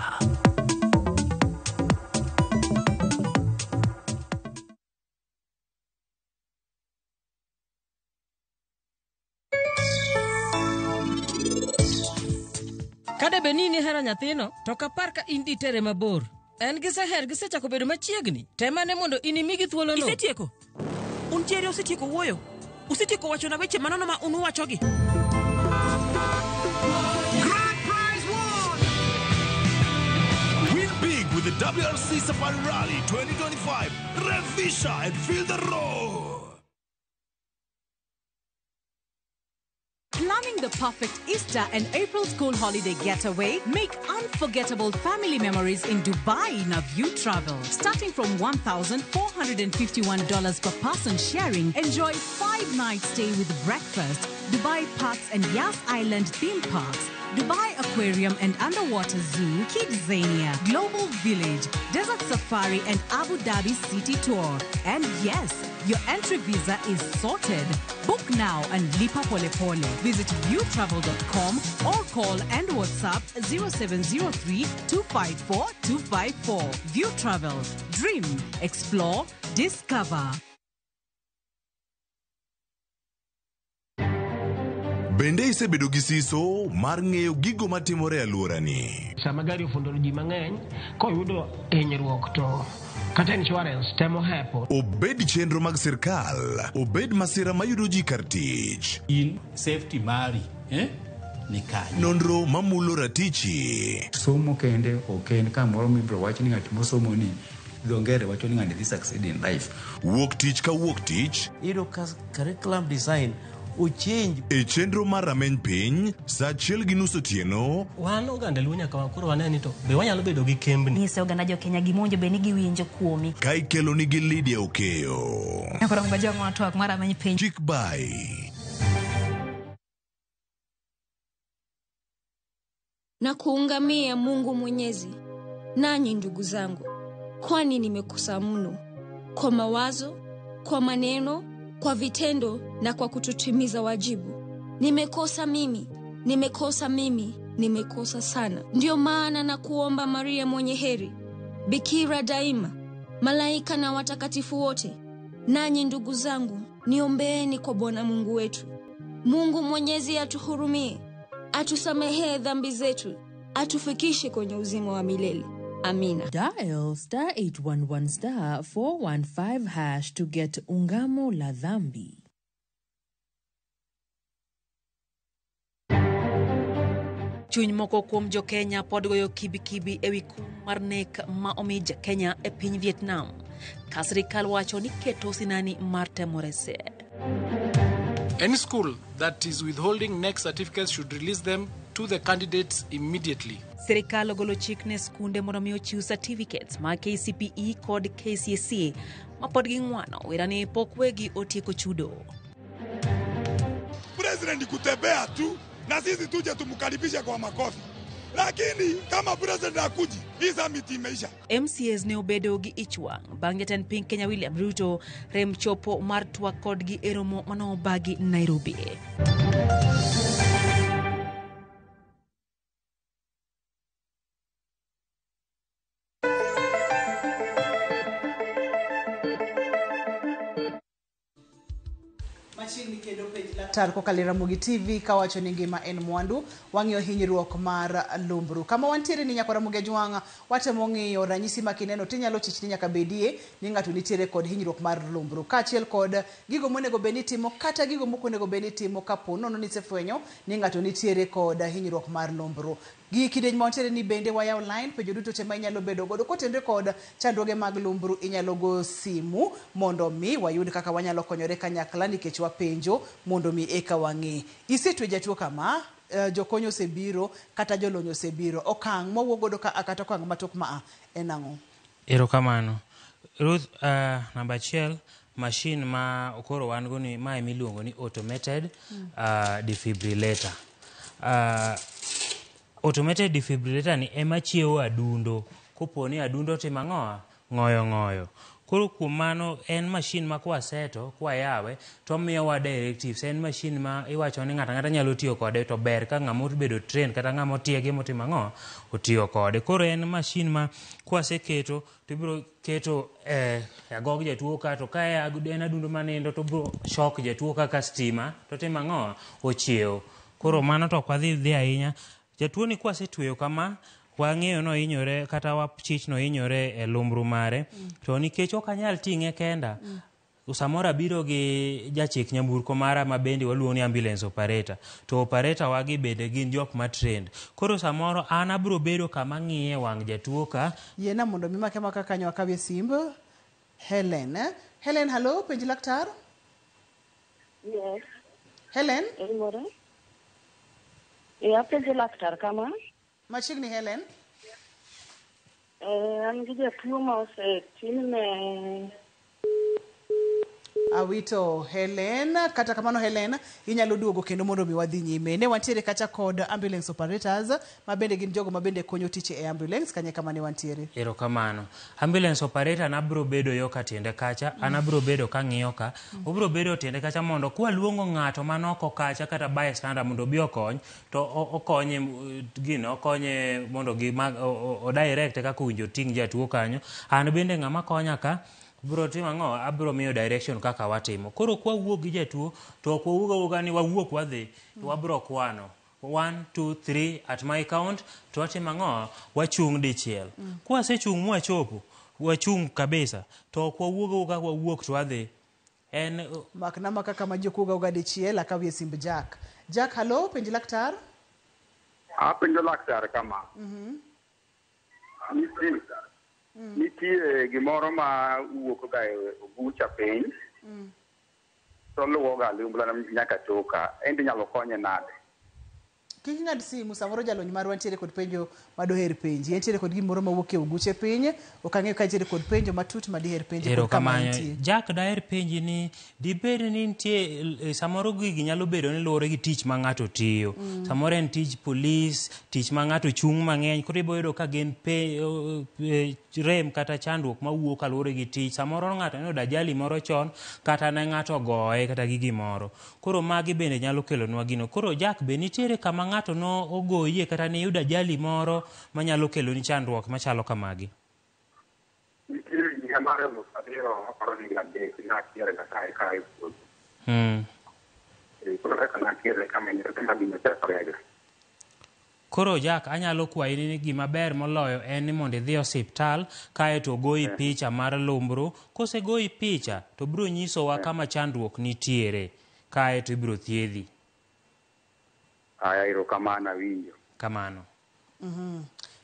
Kada benini hero nyathino, to kapar ka in ditere mabor. En giseher gisechako bedo machiegni. Temane mondo inimigi thuolono. Isetieko? Un jeri osetieko wuoyo? Usetieko wachona weche manono ma un uwachogi? Grand prize won! Win big with the WRC Safari Rally 2025. Revisha and feel the roar. Planning the perfect Easter and April school holiday getaway? Make unforgettable family memories in Dubai in a View Travel. Starting from $1,451 per person sharing, enjoy 5-night stay with breakfast, Dubai Parks and Yas Island theme parks, Dubai Aquarium and Underwater Zoo, Kidzania, Global Village, Desert Safari and Abu Dhabi City Tour. And yes, your entry visa is sorted. Book now and lipa pole pole. Visit viewtravel.com or call and WhatsApp 0703 254 254. View Travel. Dream, explore, discover. Bende isebedo gi siso mar ng'eyo gigo matimore e alworani? Sama gari ofundo ji mang'eny, koyudo hinyruok to kata insurance temo hepo. Obed chenro mag sirkal, obed masira mayudo ji kar tich. In safety mari, ni kanye. Nonro mamulo ratichi. Somo kende ok en kamoro mibiro wach ni ng'at mosomo ni dho ngere wacho ni ng'ani dhi succeed in life. Wuok tich ka wuok tich. Iyudo ka curriculum design ochange. E chenro mar rameny piny, saa 1:30 otieno. Wan oganda Luo nyaka koro wane ni to be wanyalo bedo gi kembni. Nyise oganda jo Kenya gima be ni giwinjo kuomi. Ka ikelo nigi Lydia Okeyo. Koro ngojo twak mar rameny piny. Chik bai. Na kuungamia Mungu Mwenyezi, nanyi ndugu zangu, kwani nimekosa mno kwa mawazo, kwa maneno, kwa vitendo na kwa kutotimiza wajibu. Nimekosa mimi, nimekosa mimi, nimekosa sana. Ndiyo maana na kuomba Maria mwenye heri, Bikira daima, malaika na watakatifu wote, nanyi ndugu zangu, niombeeni kwa Bwana Mungu wetu. Mungu Mwenyezi atuhurumie, atusamehee dhambi zetu, atufikishe kwenye uzima wa milele. Amina. Dial star 811 star 415 hash to get Ungamo la Dhambi. Chuny moko kuom jo-Kenya pod goyo kibikibi ewi kum mar nek ma omi ja-Kenya e piny Vietnam, ka sirikal wacho ni keto sinani mar temo rese. Any school that is withholding KNEC certificates should release them to the candidates immediately. Sirikal ogolo chik ne skunde mondo mi ochiw certificates mag KCPE kod KCSE ma pod ging'wano wera ni pok wegi otieko chudo. President kutembea tu na sisi tuje tumkaribishe kwa makofi, lakini kama president hakuji, hii summit imeisha. MCAs ne obedo gi ich wang' bang' jatend piny Kenya William Ruto rem chopo mar twak kodgi e romo manobagi Nairobi. Machiegni kendo penj laktar kokalo e Ramogi TV kawacho ni ngima en mwandu, wang'iyo hinyruok mar lumbru. Kama wantiere ni nyakwa Ramogi Ajwang', watemo ng'iyo ranyisi ma kineno tinyalo chich ni nyaka bedie ni ng'ato nitiere kod hinyruok mar lumbru, kaachiel kod gigo monego bed ni itimo kata gigo mok onego bed ni itimo kapo nono ni isefwenyo ni ng'ato nitiere kod hinyruok mar lumbru. Gi kidieny ma wantiere ni bende wayawo line penjo duto te ma inyalo bedo godo kotenore kod chandruoge mag lumbru, inyalo go simu mondo mi wayud kaka wanyalo konyore kanyakla nikech wapenjo mondo mi eka wang'e. Isetwe jatuo kama, jokony osebiro kata jolony osebiro, okang' mwawuok godo ka kata okang' matok ma en ang'o? Erokamano. Ruth, namba achiel, machine ma koro wan go ni mae miluongo ni automated defibrillator. Automated defibrillator ni ema chiewo adundo kopo ni adundo timo ang'o? Ng'oyo ng'oyo. Koro kuom mano en machine ma kwaseto, kwayawe, to miyowa directives. En machine ma iwacho ni ng'ato ang'ata nyalo tiyo kode, to ber ka ng'ama obedo trained kata ng'ama otiegi motimo ang'o? Otiyo kode. Koro en machine ma kwaseketo to ibiro keto agog jatuo ka, to ka en adundo manindo to obiro shock jatuo kaka stima to timo ang'o? Ochiewo. Koro mano to ok wadhi ahinya. Jatuo ni kwasetweyo kama, wang'eyo nohinyore kata wachich nohinyore e lumbru mare, to nikech ok anyal ting'e kenda, samoro abiro gi jachik nyamburko mara ma bende waluongo ni ambulance operator, to operator wagi bende gin jok ma trained. Koro samoro an abiro bedo kama ng'iye wang' jatuo ka. Yiena mondo mi make maka kanyo akawie simb Helen. Helen, hello, penj laktar. Yes. Helen? Apenjo laktar kama. Machiegni Helen. An gi jatuo ma osetimne. Awito Helen. Kata kamano Helen, inyalo duogo kendo mondo mi wadhi nyime. Ne wantiere kacha kod ambulance operators ma bende gin jogo ma bende konyo tich e ambulance kanye kama ne wantiere. Erokamano. Ambulance operator na biro bedo yo ka tiende kacha, an abiro bedo kang'iyo ka, obiro bedo tiende kacha mondo kwaluongo ng'ato manoko kacha kata bystander mondo obi okony, to okonye gino, okonye mondo o direct kaka owinjo oting' jatuo kanyo. An bende ng'ama konya ka biro timo ang'o? Abiro miyo direction kaka watimo. Koro kwawuok gi jatuo, to ok wawuog awuoga ni wawuok wadhi, to wabiro kwano 1 2 3 at my count, to watimo ang'o? Wachung' dichiel. Kwasechung' mwachopo, wachung' kabisa, to ok wawuog awuoga wawuok to wadhi. En Makna maka kama ji ok wuog awuoga dichiel, akawie simb Jack. Jack, hello, penj laktar. Apenjo laktar kama. Nitie gimoro ma wuok ga e ogucha piny, to luwo ga liumbla nyaka toka. En inyalo konye nade? Kik ing'ad simu, samoro jalony marwa nitiere kod penjo madoher penji. Entiere kod gimoro mawuok e oguche piny, ok ang'eyo ka entiere kod penjo matut madiher penji kod kama Erokamano. entie. Jack, daher penji ni dibed ni nitie samoro gigi nyalo bedo ni luwore gi tich ma ng'ato tiyo. Samoro en tij polis, tich ma ng'ato chung' mang'eny, koro ibiro yudo ka gin rem kata chandruok mawuok kaluwore gi tich. Samoro ng'ato ne oyudo ajali moro chon, kata ne ng'ato ogoye kata gi gimoro. Koro magi bende nyalo kelonwa gino. Koro Jack, be nitiere kama ng'ato no ogoyie kata niyudo ajali moro manyalo keloni chandruok machalo kamagi? Nitiere higa mar 2013 nakier ga kae puodho. Koro kaka nakier kama kama gino chakorega. Koro Jack, anyalo kwayi ni gima ber moloyo en ni mondo idhi osiptal kae to ogoyi picha mar lumbru. Kosegoyi picha to biro nyisowa kama chandruok nitiere kae to ibiro thiedhi. Aya, erokamano, awinjo. Kamano.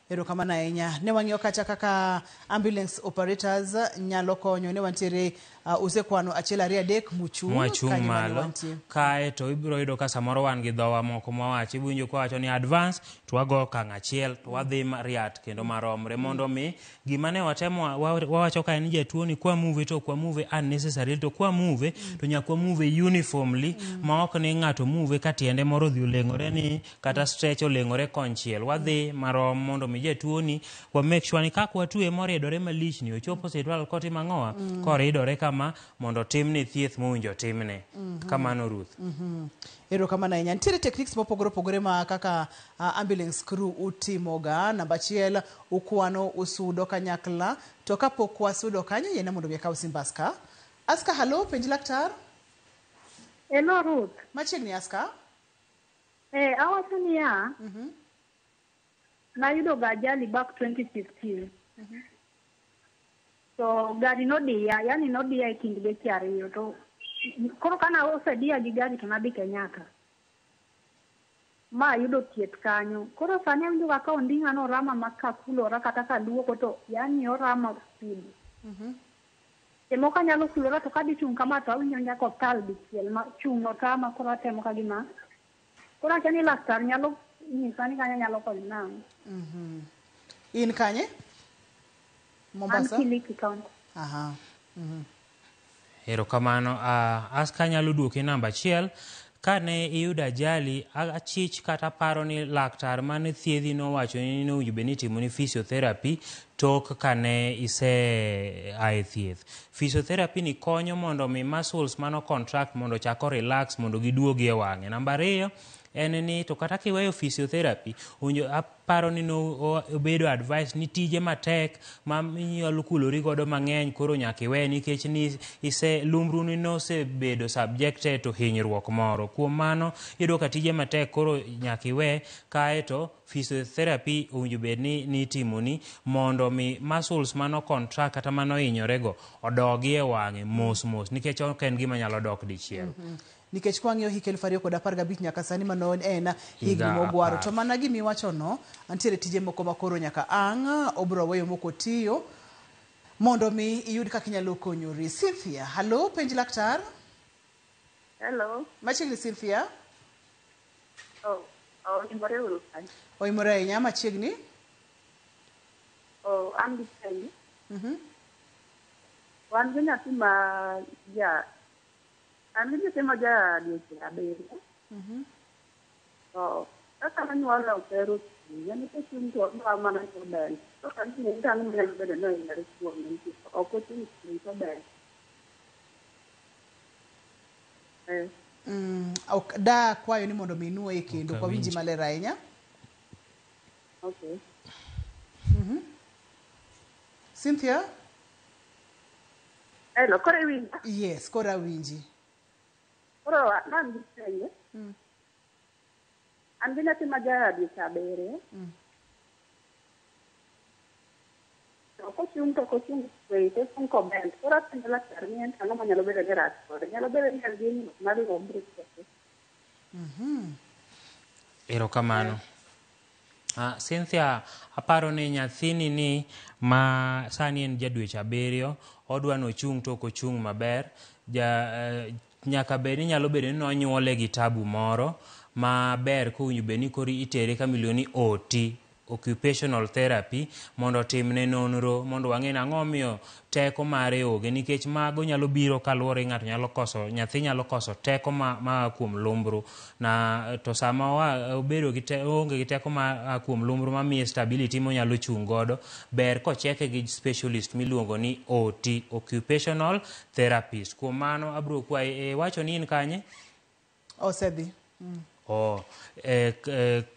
Erokamano ahinya. Ne wang'iyo kacha kaka ambulance operators nyalo konyo. Ne wantiere usekwano 1 2 3 muchung' Mwachung' kanyo mane malo wantie. Kae to ibiro yudo ka samoro wan gi dhowa moko mawacho iwinjo kawacho ni advance to wago okang' achiel to wadhi riat kendo maromre mondo mi gima ne watemo wawacho ka en ni jatuo ni kwa move to ok wamove unnecessarily to kwa move to nyaka wamove uniformly ma ok ni ng'ato move ka tiende moro odhi oleng'ore ni kata stretch oleng'ore konchiel. Wadhi marom mondo mi jatuo ni wa make sure ni kaka watwe moridore malich ni ochopo osiptal kotimo ang'owa koridore kama mondo otimne thieth mowinjo otimne. Kamano, Ruth. Erokamano ahinya. Nitiere techniques mopogore opogore ma kaka ambulance crew utimoga. Namba 1, ukwano usudo kanyakla. To kapok wasudo kanyo, yiena mondo mi akaw simb Aska. Aska, hallo, penj laktar. Hello, Ruth. Machiegni, Aska. Awacho niya, nayudo ga ajali back 2015. To gari nodiya, yani nodiya e kind geche ariyo. To koro kana osediya gi gari to nadhi Kenyatta. Ma ayudo thieth kanyo. Koro sani awinjo ga ka onding'a no rama ma kakulora kata kaluoko to yani orama speed. Seche moko anyalo kulora to kadhi chung' kama to awinjo nyaka otal dichiel ma chung' otama koro atemo ka gima. Koro akia ni laktar nyalo nyisa ni kanyo nyalo konyo nang'o. In kanye? Mombasa? An Kilifi County. Aha. Erokamano. Aska nyalo duoki namba 1. Kane iyudo ajali, achich kata paro ni laktar mane thiedhi nowacho ni nowinjo bed ni itimoni physiotherapy tok kane ise ae thieth. Physiotherapy ni konyo mondo mi muscles mano contract mondo ochak o relax mondo giduogi e wang'e. Namba 2 en ni to kata kiweyo physiotherapy, owinjo aparo ni no obedo advice ni tije matek ma inyalo kulori godo mang'eny koro nyaka iwe nikech ni ise lumbru ni nosebedo subjected to hinyruok moro. Kuom mano iyudo ka tije matek koro nyaka iwe kaeto physiotherapy owinjo bed ni nitimoni mondo mi muscles mano contract kata mano hinyore go odogi e wang'e mos mos nikech ok en gima nyalo dok dichiel. Nikech kwang'iyo hik 2015 nyaka sani mano en higni Higa mogwaro. 10. To mana gimiwachono, nitiere tije moko ma koro nyaka ang' obro weyo mokotiyo mondo mi iyud kaka inyalo konyori. Cynthia, hallo, penj laktar. Hello. Machiegni, Cynthia. Oh, oimore uru kanyo. Oimore ahinya, machiegni. Oh, an gi penjo. Wan gi nyathi ma ja an gi nyathi ma ja dweche 7. To kaka nonyuole ok ohero chung'. Yani kochung' to odwa mana ni obend. To ka ni ang'o manyalo bedo ni ohinyore kuome nikech ok ochung' piny to obend. Ok, da kwayo ni mondo mi inuoye kendo Ok ok wawinji awinji. maler ahinya. Okay. Cynthia? Hello, koro iwinja? Yes, koro awinji. Koro an gi penjo. An gi nyathi ma ja dweche 7. To kochung' to ok ochung' straight, ochung' kobend. Koro apenjo laktar ni en ang'o manyalo bedo ni rach kode? Nyalo bedo ni en gi hinyruok mar lumbru koso? Erokamano. Cynthia, aparo ni nyathini ni ma sani en ja dweche 7, odwa nochung' to ok ochung' maber. Nyaka bed ni nyalo bedo ni nonyuole gi tabu moro ma ber kowinjo bed ni koro itere kama iluongo ni OT, occupational therapy, mondo otimne nonro mondo wang'e ni ang'o miyo teko mare onge nikech mago nyalo biro kaluwore ng'ato nyalo koso nyathi nyalo koso teko ma kuom lumbru na to sama obedo gi oonge gi teko ma kuom lumbru mamiye stability monyalo chung' godo ber kocheke gi specialist miluongo ni OT, occupational therapist. Kuom mano abiro kwayi wacho ni in kanye? Osedhi. Oh,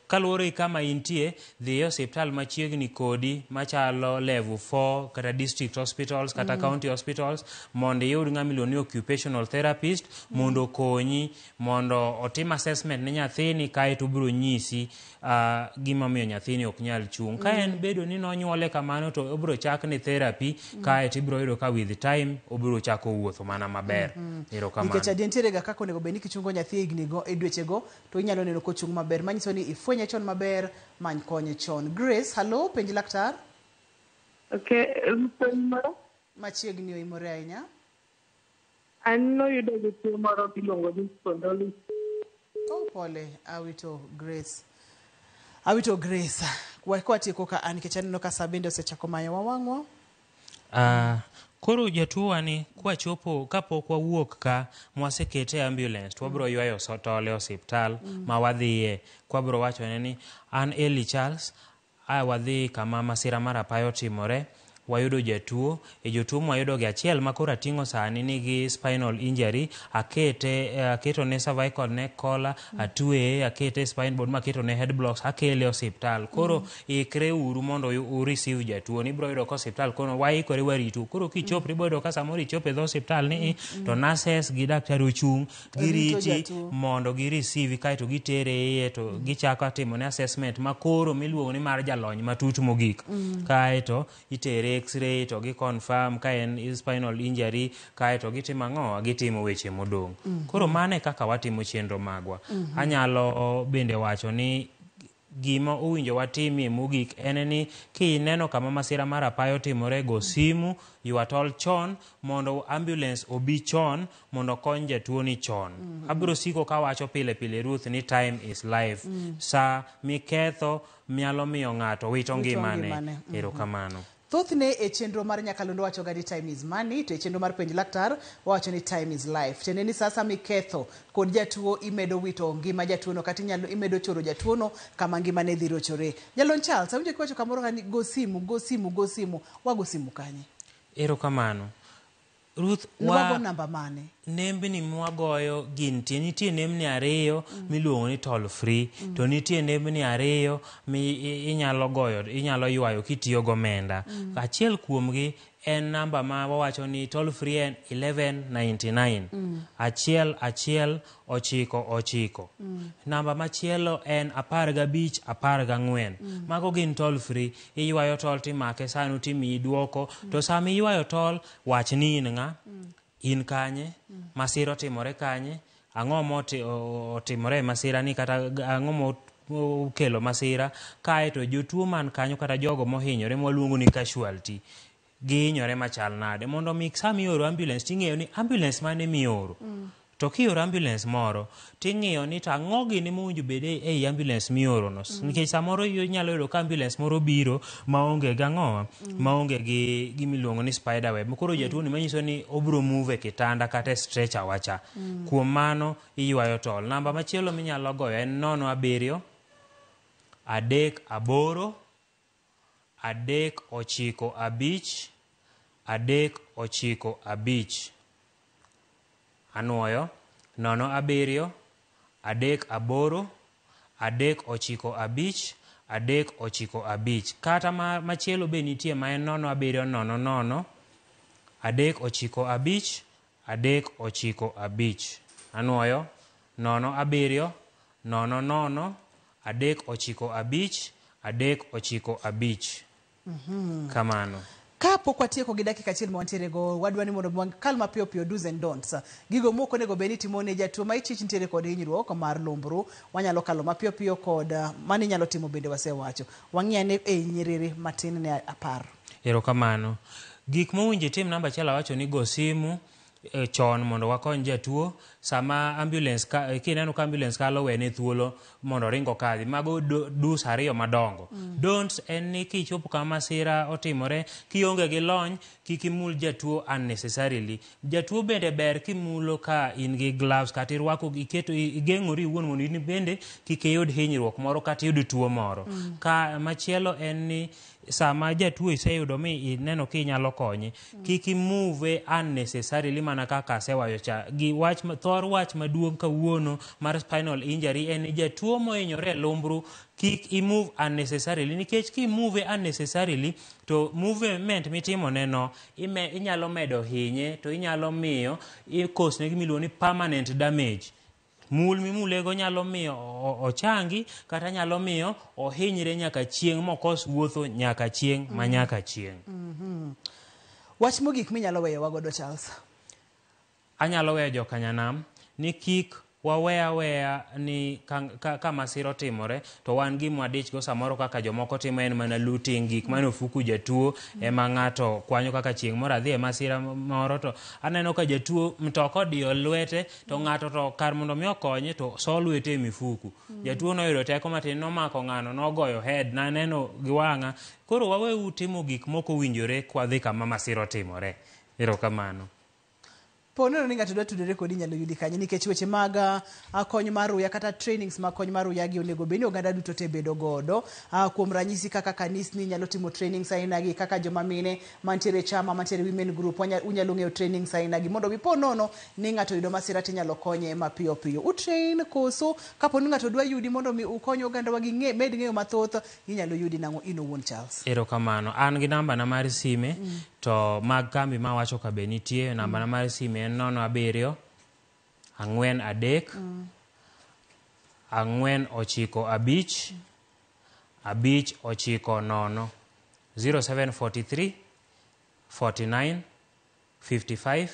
kaluwore gi kama intie, dhi e osiptal machiegni kodi machalo level 4 kata district hospitals kata county hospitals mondo iyud ng'ama iluongo ni occupational therapist mondo okonyi mondo otim assessment ne nyathini kaeto obiro nyisi gima omiyo nyathini ok nyal chung'. Ka en bedo ni nonyuole kamano to obiro chakne therapy kaeto ibiro yudo ka with time obiro chako wuotho mana maber. Erokamano. Nikech adier nitiere ga kaka onego bed ni kichungo nyathi e higni go e dweche go to inyalo neno kochung' maber manyiso ni ifwenye chon maber many kony chon. Grace, hallo, penj laktar. Okay, penj moro. Machiegni oimore ahinya. An noyudo gi tuo moro miluongo ni spondylosis. Oh, pole, awito Grace. Awito Grace. Kwatieko ka an nikech aneno ka sa bende osechako mayo wawang'wa. Koro jatuo ni kwachopo kapok wawuok ka mwasekete e ambulance to wabiro ywayo tol e osiptal ma wadhiye kwabiro wachone ni an Eli Charles a wadhi kama masira mar apaya otimore wayudo jatuo e jotuo mwayudo gi achiel ma koro ating'o sani nigi spinal injury akete aketo ne cervical neck collar atweye akete spine board maketo ne head blocks akele osiptal koro ikre uru mondo u receive jatuo ni ibiro yudo ka osiptal kono waikore waritu koro kichopo ibiro yudo ka samoro ichopo e dho osiptal ni to nurses gi daktari ochung' Rito giriti jatuo. mondo gi receive kaeto gitere iye to gichako timo ne assessment ma koro miluongo ni mar jalony matut mogik kaeto itere x-ray to gi confirm ka en spinal injury kaeto gitimo ang'o gitimo weche modong' koro mano e kaka watimo chenro magwa anyalo bende wacho ni gima owinjo watimie mogik en ni kineno kama masira mar apaya otimore go simu ywa tol chon mondo ambulance obi chon mondo okony jatuo ni chon abiro siko kawacho pile pile Ruth ni time is life sa miketho nyalo miyo ng'ato wito Wito ngimane ngimane. erokamano Thothne e chenro mar nyakalondo wacho ga ni time is money to e chenro mar penj laktar wawacho ni time is life. Tiende ni sasa miketho kod jatuo imedo wito ngima jatuo no kata inyalo imedo choro jatuo no kama ngimane dhi rochore. Jalony Charles, awinjo kiwacho kamoro ka ni go simu, go simu, go simu. Wago simu kanye? Erokamano. Ruth, Wago namba mane? Nembni mwagoyo gin nitie nembni ariyo miluongo ni toll free to nitie nembni ariyo mi inyalo goyo inyalo ywayo kitiyo gomenda. Achiel kuomgi en namba ma wawacho ni toll free en 1199 1 1 9 9. Namba machielo en 15 14. Mago gin toll free. Iywayo tol timake sano timiyi duoko to sama iywayo tol wach ni in ng'a in kanye masira otimore kanye ang'o motimore e masira ni kata ang'o mokelo masira kaeto jotuo man kanyo kata jogo mohinyore mwaluongo ni casualty gihinyore machal nade mondo mi sama ioro ambulance ting'eyo ni ambulance mane mioro to kioro ambulance moro ting'iyo ni to ang'o gini mowinjo bed ei ambulance mioro no nikech samoro inyalo yudo ka ambulance moro biro maonge gi ang'owa maonge gi gimiluongo ni spider web koro jatuo ni manyiso ni obiro move e kitanda kata e stretcher wacha kuom mano iywayo tol namba machielo minyalo goyo en 0 7 3 8 3 9 5 3 9 5 anuoyo 0 7 3 8 3 9 5 3 9 5 kata machielo be nitie ma en 0 7 0 0 3 9 5 3 9 5 anuoyo 0 7 0 0 3 9 5 3 9 5 kamano. Kapok watieko gi dakika achiel ma wantiere go, wadwa ni mondo wakal mapiyo piyo do's and don'ts. Gigo mok onego bed ni itimo ne jatuo ma ichich nitiere kod hinyruok mar lumbru. Wanyalo kalo mapiyo piyo kod mano inyalo timo bende wasewacho. Wang'i ane e nyiriri matin ne 10. Erokamano. Gik mowinjo itim namba achiel awacho ni go simu chon mondo wakony jatuo sama ambulance kineno ka ambulance kalo wene thuolo mondo oring okadhi mago dus ariyo madongo. Don'ts en ni kichopo kama masira otimore kionge gi lony kik imul jatuo unnecessarily. Jatuo bende ber kimulo ka in gi gloves kata irwako iketo igeng'ori iwuon mondo in bende kik iyud hinyruok moro kata iyud tuo moro. Ka machielo en ni sama jatuo iseyudo mi ineno ki inyalo konye, kik imove unnecessarily mana kaka asewacho cha. Gi wach thor wach maduong' kawuono mar spinal injury en ni jatuo mohinyore e lumbru kik imove unnecessarily, nikech kimove unnecessarily to movement mitimone no inyalo medo hinye to inyalo miyo ikosne gima iluongo ni permanent damage. Mul mimulego nyalo miyo ochangi kata nyalo miyo ohinyre nyaka chieng' mokos wuotho nyaka chieng' ma nyaka chieng'. Wach mogik minyalo weyowa godo, Charles? Anyalo weyo jokanyanam ni kik wawe aweya ni ka masira otimore to wan gima wadich go samoro kaka jomoko timo en mana looting gik mane ofuku jatuo ema ng'ato kwanyo. Kaka chieng' moro adhi e masira moro to aneno ka jatuo mtoka odiyo lwete to ng'ato to kar mondo mi okonye to so lwete e mifuku. Jatuo noyudo teko matin, nomako ng'ano, nogoyo head, naneno gi wang'a. Koro waweuru timo gik mok owinjore kwadhi kama masira otimore. Erokamano. Po nono ni ng'ato dwa tudore kodi, inyalo yudi kanye? Nikech weche mag kony mar ruya kata trainings mag kony mar ruya gi onego bed ni oganda duto te bedo godo. Kuom ranyisi kaka kanisni nyalo timo trainings aina gi, kaka joma mine mantiere chama, mantiere women group, unyalo ng'eyo trainings aina gi mondo mi po nono ni ng'ato oyudo masira tinyalo konye mapiyo piyo. Utrain koso kapo ni ng'ato dwa yudi mondo mi ukony oganda wa gi ng'e, med ng'eyo mathoth, inyalo yudi nang'o in owuon, Charles? Erokamano. An gi namba na mar sime to mag kambi mawacho ka be nitie. Namba na mar sime en 07 43 495 590, 0743 49 55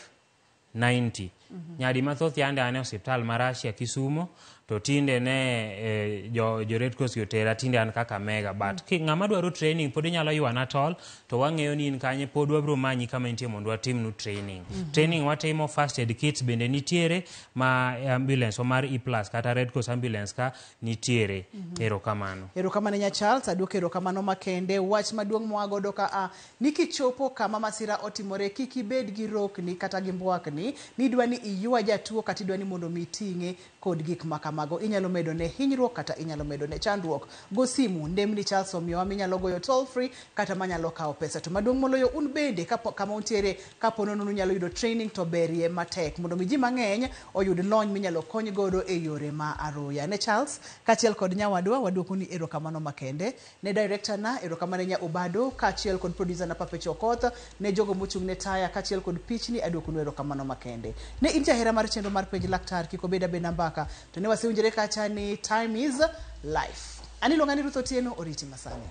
90. Nyadi mathoth yande an e osiptal mar Asia Kisumo, to tinde ne jo Red Cross gi otera, tinde an Kakamega, but ng'ama dwaro training pod inyalo ywana tol to wang'eyo ni in kanye, pod wabiro manyi kama intie mondo watimnu training. Training watimo, first aid kits bende nitiere ma ambulance mar E plus kata Red Cross ambulance ka nitiere. Erokamano. Erokamano nya Charles, aduoko erokamano makende. Wach maduong' moa godo ka a ni kichopo kama masira otimore, kik ibed gi rokni kata gi mbwakni ni idwa ni iywa jatuo kata idwa ni mondo mi iting'e kod gik ma kamago. Inyalo medo ne hinyruok kata inyalo medo ne chandruok. Go simu, ndemni Charles omiyowa minyalo goyo toll free kata manyalo kawo pesa. To maduong' moloyo, un bende kapo, kama untiere, kapo nono unyalo yudo training to berie matek mondo mi ji mang'eny oyud lony minyalo kony godo e yore ma aruya. Ne Charles kaachiel kod nyawadwa waduoko ni erokamano makende. Ne director na erokamano nya Obado kaachiel kod producer na Pape Chokoth, ne jogo mochung' ne taya kaachiel kod pichni aduoko nu erokamano makende. Ne in jahera mar chenro mar Penj Laktar, kik obed abeda mbaka to ne wasewinjore kacha ni time is life. An iluonga ni Ruth Otieno, oriti masani.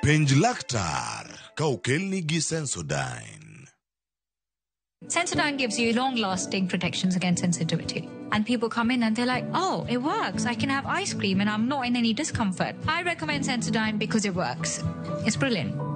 Penj laktar ka okelni gi Sensodyne. Sensodyne gives you long-lasting protections against sensitivity. And people come in and they're like, "Oh, it works. I can have ice cream and I'm not in any discomfort." I recommend Sensodyne because it works. It's brilliant.